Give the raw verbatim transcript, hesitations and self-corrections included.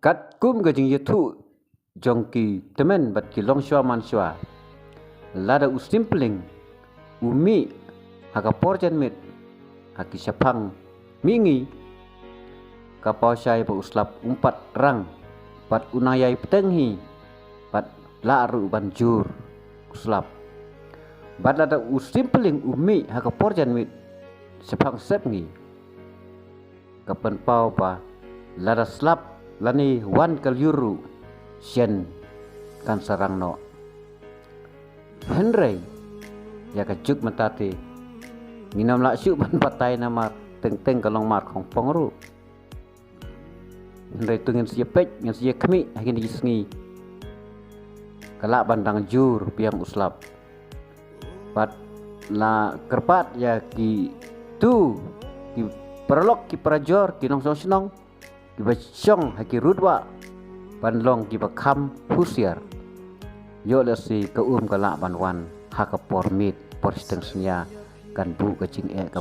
Katkum ka jingïathuh jong ki tymmen bad ki longshuwa manshuwa, lada u Simpling u mih ha ka por janmiet ha ki shaphang mihngi, ka paw shai ba u slap um pat rang bad u nang ïai bteng hi bad lah ruh ban jur u slap. Bad lada u Simpling u mih ha ka por janmiet shaphang sepngi, ka pynpaw ba lada slap lane wan ka lyiur ruh, shen kan sa rang noh. Hynrei ïa ka juk mynta te ngin ym lah shuh ban batai namar teng teng ka long mar khongpong ruh. Hynrei to ngin sa ïa peit, ngin sa ïa khmih ha kine ki sngi, ka lah ban dang jur biang u slap. Bad la kyrpad ïa kitu ki paralok, ki parajor, ki nongshong shnong kiba shong ha ki rud wah ban long kiba kham husiar. Ïoh lehse ka um ka lah ban wan ha ka por miet, por shiteng synñia, kan buh ka jingeh ka